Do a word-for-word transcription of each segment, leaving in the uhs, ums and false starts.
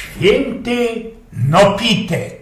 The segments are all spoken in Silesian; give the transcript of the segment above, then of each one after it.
Świynty nopitek.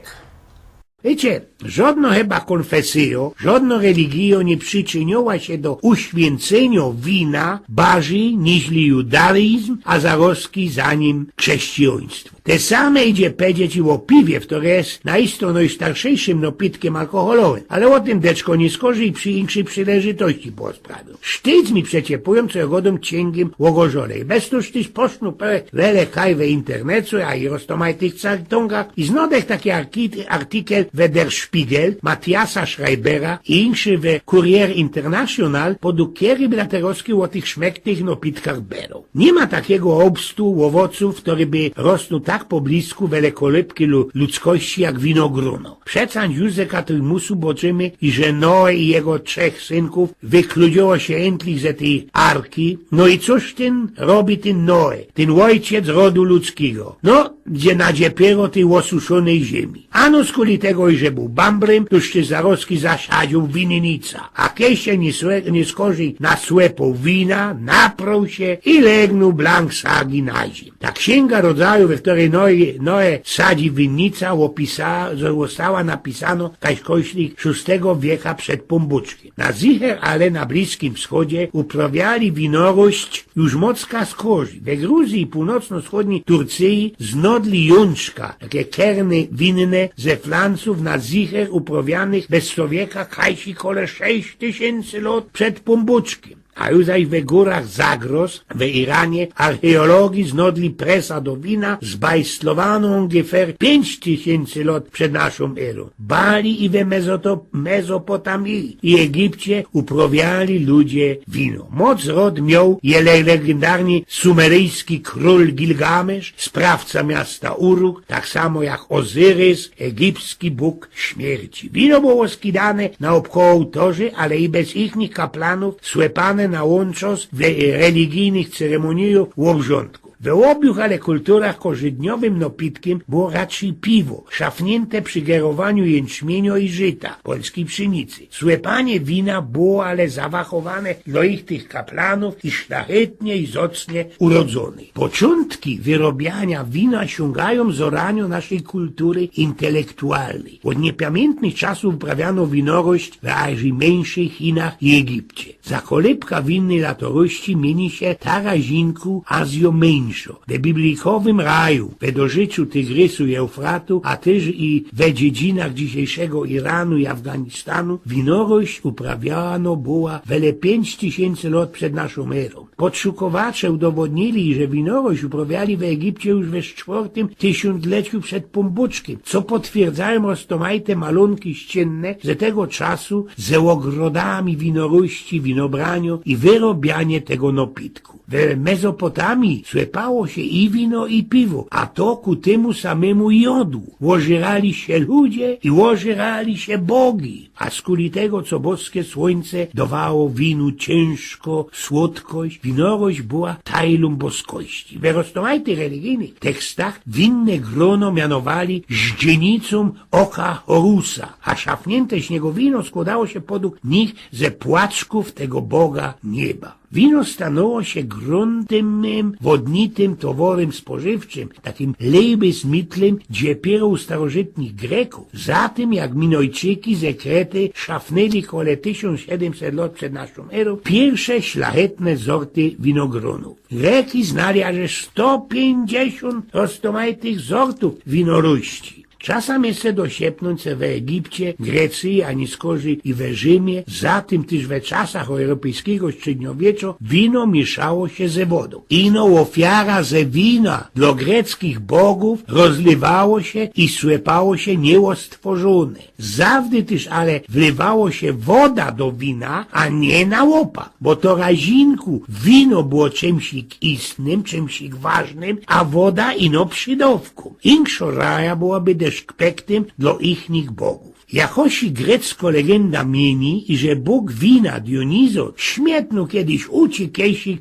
Wiycie, żŏdnŏ chyba kōnfesyjŏ, żŏdnŏ religijo niy przicyniyła sie do uświyncynio wina barzij niźli judaizm, a zarozki za nim krzyścijaństwo. Te same idzie pedzieć i ô piwie, ftore je najisto nojstarzyjszym nopitkiym alkoholowym, ale ô tym deczko niyskorzij przi inkszyj przileżytości poosprawiyōm. Sztyc mi przeciepujōm, co jŏ gŏdōm ciyngiym ôgorzōnej. Bez to sztyc posznōm pe-, wele kaj we internecu, a i roztōmajtych cajtōngach i znŏdech taki arki-, artikel we Der Spiegel Matthiasa Schreibera i inkszyj we Kurier International, podug kiery braterowski ô tych szmektych nopitkach berōm. Niy ma takigo ôbstu, ôwocōw, ftory by rosnōł tak po blizku wele kolebki lu-, ludzkości jak winogrono. Przecań już ze katechizmu bŏczymy, iże Noe i jego trzech synkōw wykludziło sie yntlich ze tyj arki. No i cōż tyn robi, tyn Noe, tyn ôjciec rodu ludzkigo? No, idzie na dziepiero tyj ôsuszonej ziymi. Ano skuli tego, iże bōł bambrym, tōż tyż zarozki zasadziōł winnica. A kej sie niy słe-, niy skorzij nasłepŏ wina, naprōł sie i legnōł blank sagi na ziymiã. Ta Ksiynga Rodzaju, we ftorej Noe, Noe sadzi winnica, ôpisa-, ôstała napisanŏ kajś kōszlik szōstego wieka przed Pōnbōczkiym. Na Zicher, ale na Blizkim Wschodzie uprawiali winorość już mocka skorzij. We Gruzyji i pōłnocno-wschodnij Turcyji znŏdli jōnczka, take kerny winne ze flancōw na Zicher uprawianych bez cowieka kajsi kole sześć tysiyncy lŏt przed Pōnbōczkiym. A już zaś we gōrach Zagros, we Iranie, archeologij znŏdli presa do wina zbajstlowanõ ōngefer piyńć tysiyncy lŏt przed naszōm erōm. Bali i we Mezoto-, Mezopotamiji i Egipcie uprawiali ludzie wino. Moc rod mioł je le-, legendarny sumeryjski krōl Gilgamesz, sprawca miasta Uruk, tak samo jak Ozyrys, egipski bōg śmierci. Wino było skidane na ôbchōd ôłtorzi, ale i bez ichnych kaplanōw słepane na łōnczos we religijnych ceremonijach ôbrządku. We ôbiu ale kulturach korzydniowym nopitkiym było raczyj piwo, szafniynte przi gerowaniu jynczmiynio i żyta, polskij pszenicy. Słepanie wina było ale zawachowane do ichtych kaplanōw i szlachetnie i zŏcnie urodzōnych. Poczōntki wyrobiania wina siōngajōm zoraniŏ naszyj kultury intelektualnyj. Ôd niypiamiyntnych czasōw uprawiano winorość w Azji Miyńszyj, Chinach i Egipcie. Za kolebka winnyj latorości miyni sie tarazinku Azjo Miyńszŏ. We biblijkowym raju, we dorzyczu Tygrysu i Eufratu, a tyż i we dziedzinach dzisiejszego Iranu i Afganistanu, winorość uprawiano była wele piyńć tysiyncy lŏt przed naszōm erōm. Podszukowacze udowodnili, że winorość uprawiali we Egipcie już we sztwŏrtym tysiōnc leciu przed Pōnbōczkiym, co potwierdzajōm roztōmajte malōnki ściynne ze tego czasu, ze ôgrodami winorości, winobraniŏ i wyrobianie tego nopitku. We Mezopotamiji słepało sie i wino, i piwo, a to ku tymu samymu jŏdłu. Ôżerali sie ludzie i ôżerali sie bogi. A skuli tego, co boskie słōńce dŏwało winu ciynżko słodkość, winorość była tajlōm boskości. We roztōmajtych religijnych tekstach winne grono mianowali żdziynicōm ôka Horusa, a szafniynte śniego wino skłŏdało sie podug nich ze płaczkōw tego boga nieba. Wino stanōło sie gruntym, wodnitym toworym spożywczym, takim Lebensmittlim, dziepiero u starożytnych Grekōw, za tym jak Minojczyki ze Krety szafnyli kole tysiōnc siedymset lŏt przed naszōm erōm piyrsze szlachetne zorty winogronōw. Greki znali aże sto piyńćdziesiōnt roztōmajtych zortōw winorości. Czasã je se dosiepnōńć, że we Egipcie, Grecyji, a niyskorzij i we Rzymie, za tym tyż we czasach europejskigo średniowieczo wino miyszało sie ze wodōm. Ino ôfiara ze wina dlŏ greckich bogōw rozlywało sie i słepało sie nieostworzōne. Zawdy tyż ale wlywało sie woda do wina, a niy na ôpak, bo to razinku wino było czymsik istnym, czymsik ważnym, a woda ino przidŏwkōm. Inkszŏ raja byłaby deszkpektym dlŏ ichnych bogōw. Jakoś grecko legenda miyni, iże bōg wina Dionizo śmietnōł kejsik uciek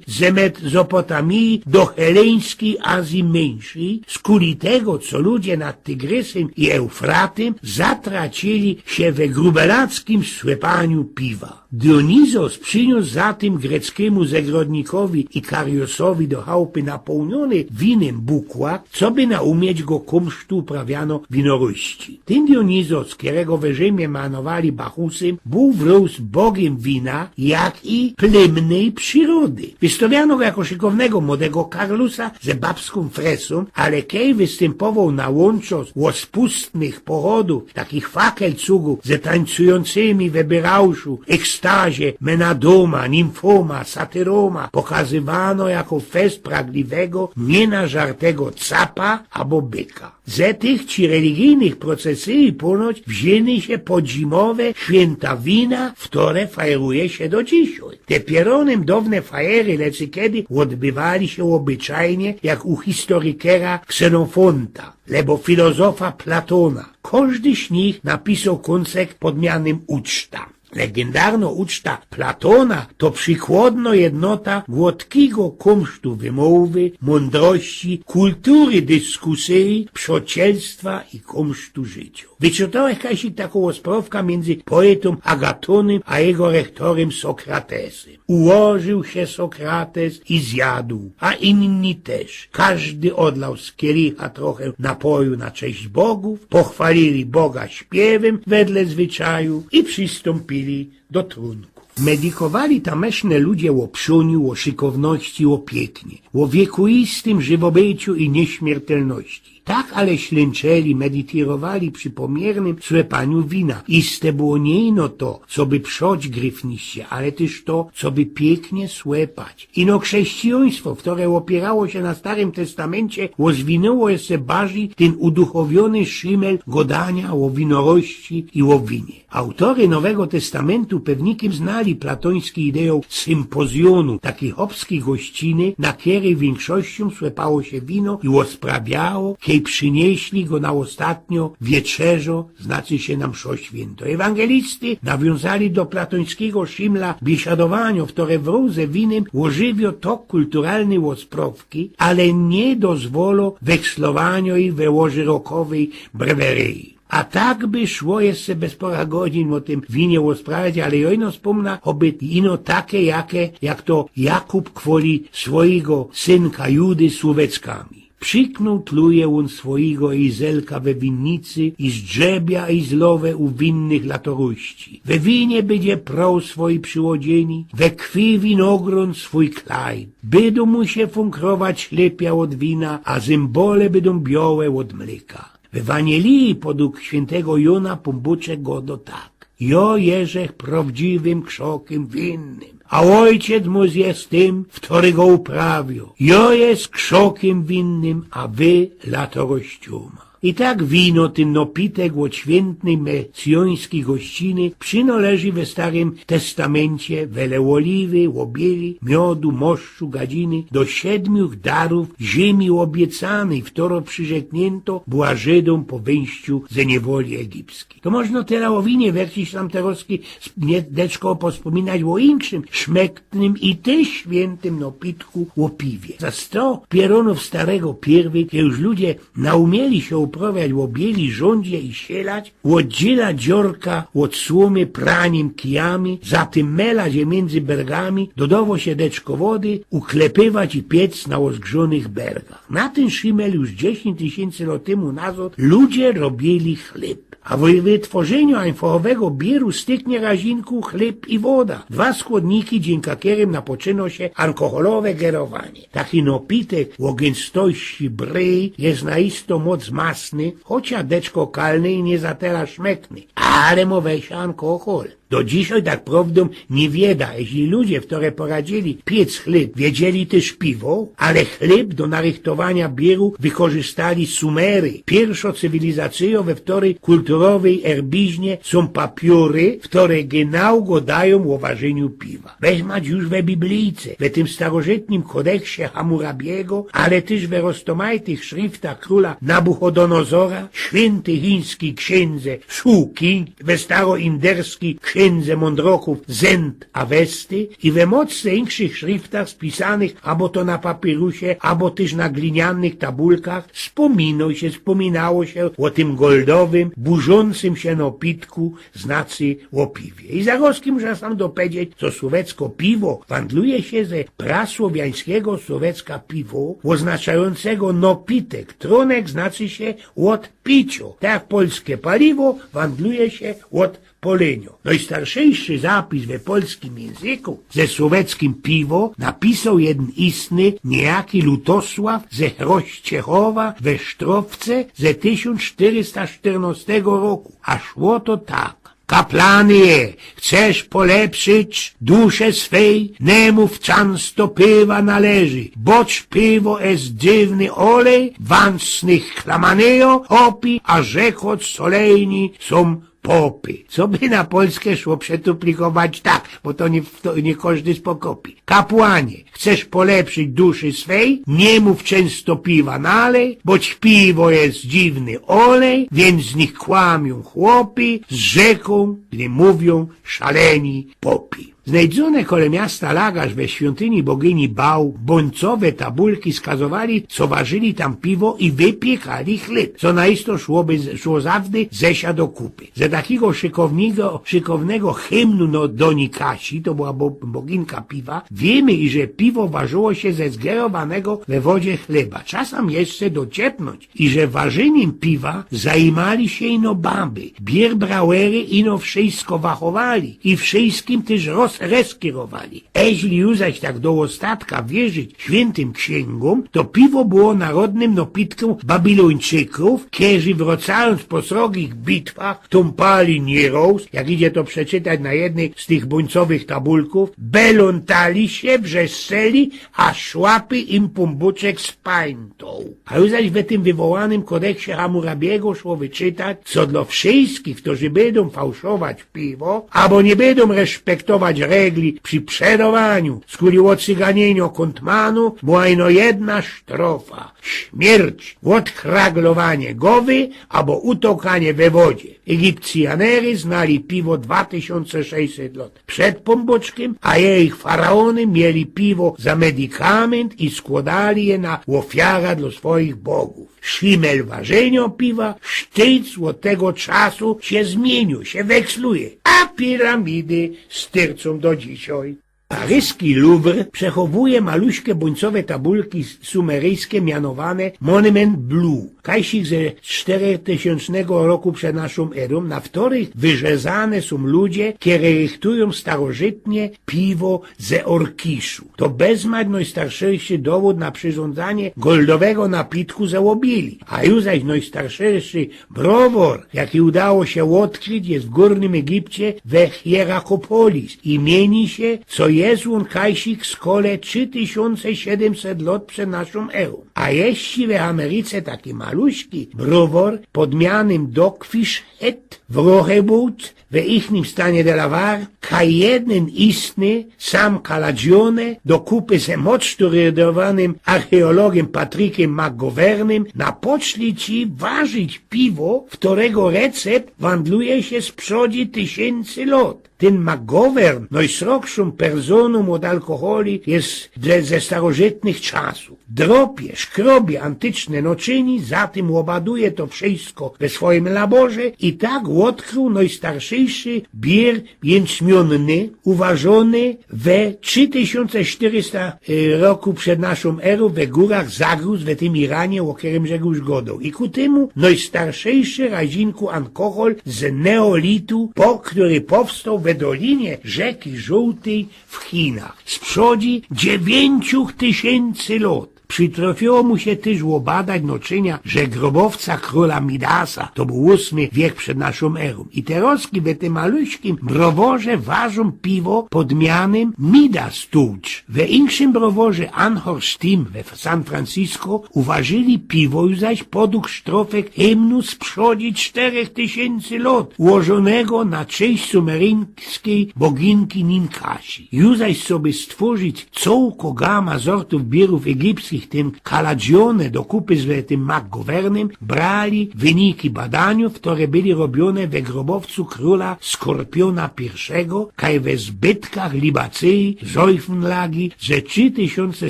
ze Mezopotamiji do heleńskij Azji Miyńszyj, skuli tego, co ludzie nad Tygrysym i Eufratym zatracili sie we grubelackim słepaniu piwa. Dionizos prziniōs za tym greckymu zegrodnikowi Ikariosowi do chałpy napołniōny winym bukła, coby naumieć go kōmsztu uprawiano winorości. Tyn Dionizos, kerego we Rzymie mianowali Bachusym, bōł wrōz bogym wina, jak i plymnyj przirody. Wystawiano go jako szykownego młodego karlusa ze babskōm fresōm, ale kej wystympowoł na łōnczo ôspustnych pochodōw, takich fakelcugōw ze tańcujōncymi we byrałszu, ekstazie, menadōma, nimfōma, satyrōma, pokazywano jako fest pragliwego, niynażartego capa abo byka. Ze tych czy religijnych procesyji ponoć wziyny sie podzimowe świynta wina, wtore fajeruje sie do dzisiej. Te pierōnym downe fajery lecykedy ôdbywali sie ôbyczajnie, jak u historikera Ksenofōnta, lebo filozofa Platōna. Kożdy z nich napisoł kōnsek pod mianym uczta. Legendarno uczta Platōna to przikładno jednota gładkigo kōmsztu wymowy, mōndrości, kultury dyskusyji, przoczelstwa i kōmsztu życiŏ. Wyczytołech kajsik takõ ôsprŏwka miyndzy poetōm Agatōnym a jego rechtorym Sokratesym. Ułożył sie Sokrates i zjadł, a inni tyż. Kożdy ôdlał z kielicha trochã napoju na cześć bogōw, pochwalili Boga śpiywym wedle zwyczaju i przistōmpili do trōnku. Medikowali tamyszne ludzie ô prziōniu, ô szykowności, ô piyknie, ô wiekuistym żywobyciu i niyśmiertelności. Tak ale ślynczeli, meditirowali przi pōmiernym słepaniu wina. Iste było niy ino to, coby przoć gryfniście, ale tyż to, coby piyknie słepać. Ino chrześcijōństwo, wtore ôpierało sie na Starym Testamincie, ôzwinōło jeszcze bardzij tyn uduchowiōny szimel godania ô winorości i ô winie. Autory Nowego Testamintu pewnikym znali platōński idejŏ sympozjōnu, takij chopskij gościny, na kerej wiynkszościōm słepało sie wino i ôsprawiało, kej prziniyśli go na ôstatniŏ wieczerzŏ, znaczy sie na mszŏ świynto. Ewangelisty nawiōnzali do platōńskigo szimla biesiadowaniŏ, wtore wrōz ze winym ôżywiŏ tok kulturalnyj ôsprŏwki, ale niy dozwolŏ wekslowaniŏ ich we ôżyrokowyj breweryji. A tak by szło jeszcze bez pŏra godzin ô tym winie ôsprawiać, ale jŏ ino spōmna, choby ino take, jake, jak to Jakub kwoli swojigo synka Judy z ôweckami. Prziknōł tluje ôn swojigo izelka we winnicy i zdrzebia izlowe u winnych latorości. We winie bydzie prŏł swoje prziłodziyni, we krwi winogrōn swōj klajt. Bydōm mu sie fōnkrować ślypia ôd wina, a zymbole bydōm biołe ôd mlyka. W Ewanieliji podug świyntego Jōna Pōnbōczek gŏdŏ tak: Jŏ jeżech prŏwdziwym krzokym winnym, a Ôjciec mōj je tym, wtory go uprawiŏ. Jŏ je krzokym winnym, a wy latorościōma. I tak wino, tyn nopitek ôd świyntej mesjōńskij gościny, przinoleży we Starym Testamincie, wele ôliwy, ôbieli, miodu, moszczu, gadziny, do siedmiōch darōw ziymi ôbiecanyj, wtorŏ przirzekniynto była Żydōm po wyńściu ze niywoli egipskij. To możno tela ô winie, werciś tam terŏzki, nie, deczko, pospōminać ô inkszym szmeknym i tyż świyntym nopitku, ô piwie. Za sto pierōnōw starego pierwyj, kej już ludzie naumieli sie uprŏwiać ô bieli rzōndzie i sielać, ôddziela dziŏrka ôd słōmy pranim kijami, zatym melać je miyndzy bergami, dodowo sie deczko wody, uklepywać i piec na ôzgrzōnych bergach. Na tyn szimel już dziesiyńć tysiyncy lŏt tymu nazŏd ludzie robiyli chlyb. A we wytworzynio ajnfochowego bieru styknie razinku chlyb i woda. Dwa skłodniki, dziynka kerym napoczynŏ sie alkoholowe gerowanie. Taki nopitek ô gynstości bryj je na isto moc masny, chocia deczko kalny i niy za tela szmekny. Ale mŏ we sie alkohol. Do dzisiej tak prŏwdōm niy wieda, jeźli ludzie, wtorzy poradziyli piec chlyb, wiedzieli tyż piwo, ale chlyb do narychtowania bieru wykorzystali Sumery. Piyrszŏ cywilizacyjŏ, we wtoryj kulturowyj erbiźnie sōm papiōry, wtore genau godajōm ô warzyniu piwa. Wezmać już we Biblijce, we tym starożytnym kodeksie Hammurabiego, ale tyż we roztōmajtych szryftach krōla Nabuchodonozora, świyntyj chińskij ksiynga Szu King, we staroinderskij ksiynga Jyn ze mōndrokōw Zend Awesty i we mocce inkszych szriftach spisanych abo to na papirusie, abo tyż na glinianych tabulkach spōmino sie, spōminało sie ô tym goldowym, burzōncym sie nopitku, znaczy ô piwie. I zarozki musza sam dopowiedzieć, co słowacko piwo wandluje sie ze prasłowiańskigo słowacka piwo, ôznaczajōncego nopitek, trōnek znaczy sie ôd picio, tak jak polske paliwo wandluje sie ôd polynio. Nojstarszejszy zapis we polskim jynzyku ze słowackim piwo napisoł jedyn istny, niyjaki Lutosław ze Chrościechowa we Sztrowce ze tysiōnc sztyrysta sztyrnostego roku, a szło to tak. Kaplanie, chcesz polepszyć dusze swej, niy mōw czynsto piwa należy, bocz piwo je dzywny olej, wansnych klamanyjo, opi, a rzekot solejni sōm popy. Co by na polske szło przetuplikować tak, bo to niy, to niy kożdy spokopi. Kapłanie, chcesz polepszyć dusze swej, niy mōw czynsto piwa nalej, bocz piwo je dzywny olej, wiyns z nich kłamiōm chłopi, z rzekōm, gdy mówiōm szaleni popi. Znajdzōne kole miasta Lagasz we świyntyni bogyni Bał, bōńcowe tabulki skazowali, co warzyli tam piwo i wypiekali chlyb, co naisto szło by, szło zawdy ze sia do kupy. Ze takigo szykownego, szykownego hymnu, no, do Nikasi, to była bo-, boginka piwa, wiymy, iże piwo warzyło sie ze zgerowanego we wodzie chleba. Czasym jeszcze dociepnōńć, iże warzynym piwa zajimali sie ino baby, bier brawery ino wszysko wachowali i wszyskim tyż roz-, rozkierowali. Eźli już zaś tak do ôstatka wierzyć świyntym ksiyngo, to piwo było narodnym nopitkōm Babylōńczykōw, kerzy wracajōnc po srogich bitwach, tōmpali niyroz, jak idzie to przeczytać na jednej z tych bōńcowych tabulkōw, belōntali sie, wrzeszczeli, a szłapy im pōnbōczek spań- toł. A już zaś we tym wywołanym kodeksie Hammurabiego szło wyczytać, co dlō wszyskich, ftorzy bydōm fałszować piwo, abo niy bydōm respektować regli przi przedowaniu, skuli ôcyganiynio kōntmanu, była ino jedna sztrofa. Śmierć, ôdkraglowanie gowy, abo utokanie we wodzie. Egipcjanyry znali piwo dwa tysiōnce sześćset lot przed Pōnbōczkiym, a jejich faraōny mieli piwo za medikamynt i skłodali je na ôfiara dlō swojich bogōw. Szimel warzynio piwa, sztyc ôd tego czasu sie zmiyniyōł, sie weksluje, a piramidy styrcōm do dzisiej. Paryski Louvre przechowuje maluśke bōńcowe tabulki sumeryjske mianowane Monument Bleu. Kajsik ze sztyrytysiōncznego roku przed naszōm erōm, na ftorych wyrzezane sōm ludzie, kere rychtujōm starożytnie piwo ze orkiszu. To bezmać nojstarszejszy dowōd na przyrządzanie goldowego napitku ze ôbili. A już zaś nojstarszejszy browar, jaki udało sie ôdkryć, je w Gōrnym Egipcie we Hierakopolis i miyni sie, co je ôn kajsik skole trzi tysiōnce siedymset lot przed naszōm erōm. A jeszcze we Ameryce taki maluśki browar pod mianym Dogfish Head w Rochebucht we ichnym stanie Delaware, kaj jedyn istny Sam Calagione, do kupy ze moc sztudyrowanym archeologym Patrickiem McGovernym, napoczli ci warzyć piwo, ftorego recept wandluje sie z przodzi tysiyncy lot. Tyn McGovern nojsrogszōm personōm ôd alkoholi je ze, ze starożytnych czasōw. Dropie, szkrobie antyczne noczyni, zatym ôbaduje to wszysko we swojim laborze i tak ôdkrył nojstarszejszy bier jynczmiōnny, uwarzōny we trzi tysiōnce sztyrysta, e, roku przed naszōm erōm we gōrach Zagruz, we tym Iranie, ô kerym żech już godoł. I ku tymu nojstarszejszy razinku alkohol z neolitu, po, kery powstoł we dolinie Rzeki Żōłtyj w Chinach. Z przodzi dziewiyńciu tysiyncy lot. Przitrafiyło mu sie tyż ôbadać noczynia, że grobowca krōla Midasa, to bōł ôsmy wiek przed naszōm erōm. I terozki we tym maluśkim broworze warzōm piwo pod mianym Midas Touch. We inkszym broworze Anhor Steam we San Francisco uwarzyli piwo już zaś podug sztrofek hymnu z przodzi sztyrych tysiyncy lot, ułożōnego na cześć sumeryjskiej boginki Ninkasi. Już zaś, coby stwōrzić cołko gama zortōw bierōw egipskich tym kaladzione do kupy z tym McGovernem, brali wyniki badaniōw, ktore byli robiōne we grobowcu krōla Skorpiōna piyrszego, kaj we zbytkach libacyji Zoifenlagi ze trzi tysiōnce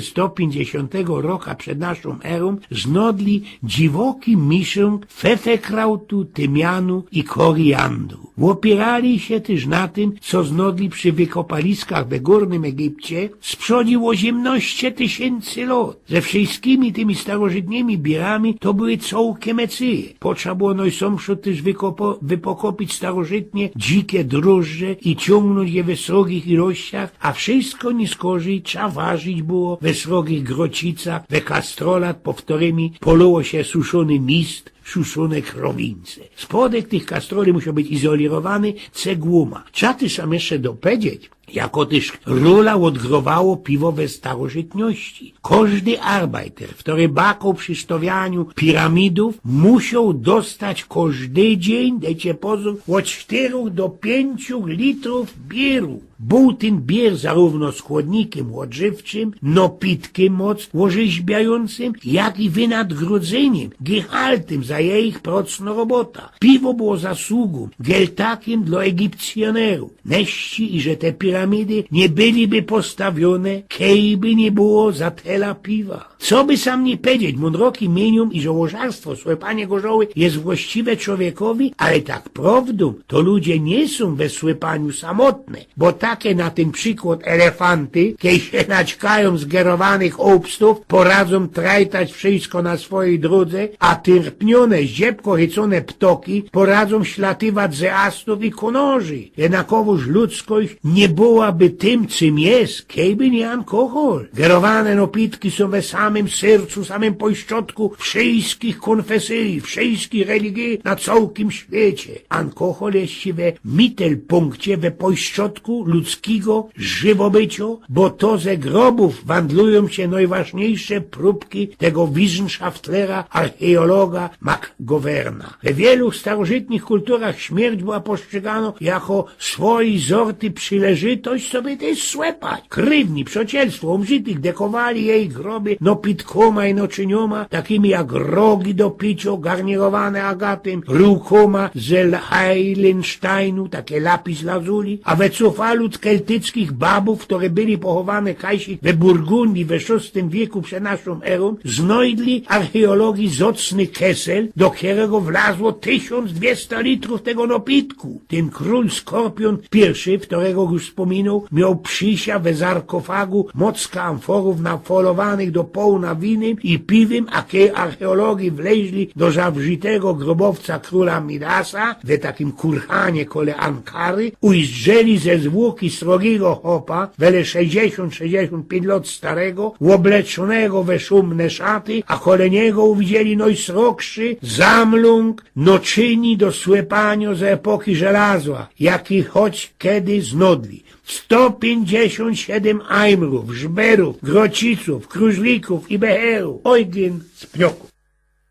sto piyńćdziesiōntego roka przed naszōm erōm znodli dziwoki miszōnk fefelkrautu, tymianu i koriandru. Ôpiyrali sie tyż na tym, co znodli przi wykopaliskach we Gōrnym Egipcie sprzōd ôziymnŏście tysiyncy lŏt. Ze wszyjskimi tymi starożytnymi bierami to były cołke mecyje. Potrza było nojsōmprzōd tyż wykopo-, wypokopić starożytnie dzike drożdże i ciōngnōńć je we srogich ilościach, a wszyjsko nojskorzyj trza warzić było we srogich grocicach, we kastrolat, po ftorymi polōło sie suszōny mist, suszōne krowińce. Spodek tych kastroli musioł być izolirowany cegłōma. Trza tyż sam jeszcze dopowiedzieć, jako tyż rōla ôdgrowało piwo we starożytności. Kożdy arbajter, ftory bakoł przi stawianiu piramidōw, musioł dostać kożdy dziyń, dejcie pozōr, ôd sztyrōch do piyńciu litrōw bieru. Bōł tyn bier zarōwno skłodnikym ôdżywczym, nopitkiym moc ôrzeźbiajōncym, jak i wynadgrodzyniym, gehaltym za jejich procno robota. Piwo było zasugōm, geltakym dlŏ Egipcjōnerōw. Neszczi, iże te piramidy niy byliby postawiōne, kejby niy było za tela piwa. Coby sam niy powiedzieć, mōndroki miyniōm, iże łożarstwo, słepanie gorzoły je właściwe człowiekowi, ale tak prowdōm to ludzie niy sōm we słepaniu samotne, bo take na tyn przikłŏd elefanty, kej sie naćkajōm zgerowanych ôbstōw, poradzōm trajtać wszyjsko na swojij drōdze, a tyrpniōne, zdziebko chycōne ptoki poradzōm ślatywać ze astōw i kōnorzy. Jednakowōż ludzkość niy byłaby tym, czym je, kejby niy alkohol. Gerowane nopitki sōm we samym sercu, samym pojszczotku wszyjskich kōnfesyji, wszyjskich religiji na cołkim świecie. Alkohol je we mitelpunkcie, we pojszczotku ludzkigo żywobycio, bo to ze grobōw wandlujōm sie nojważniejsze prōbki tego wissenschaftera, archeologa McGoverna. We wielu starożytnych kulturach śmierć była postrzegano jako swojij zorty przileżytość, coby tyż słepać. Krywni, przocielstwo umrzytych dekowali jejich groby nopitkōma i noczyniōma, takimi jak rogi do picio, garnirowane agatym, rōłkōma ze Heilensteinu, take lapis lazuli, a we cofalu ôd keltyckich babōw, ftory byli pochowane kajsik we Burgundii we szōstym wieku przed naszōm erōm, znojdli archeologij zocny kesel, do kerego wlazło tysiōnc dwieście litrōw tego nopitku. Tyn krōl Skorpiōn piyrszy, ftorego już spōminoł, mioł przi sie we sarkofagu mocka amforōw nafolowanych do połna winym i piwym, a kej archeologij wleźli do zawrzitego grobowca krōla Midasa, we takim kurhanie kole Ankary, ujrzeli ze zwłoki srogigo chopa, wele sześćdziesiōnt, sześćdziesiōnt piyńć lŏt starego, ôbleczōnego we szumne szaty, a kole niego uwidzieli nojsrogszy zamlōnk noczyni do słepanio ze epoki żelazła, jaki choć kedy znodli. Sto piyńćdziesiōnt siedym ajmrōw, żberōw, grocicōw, krōżlikōw i beherōw. Ojgyn z Pnioku.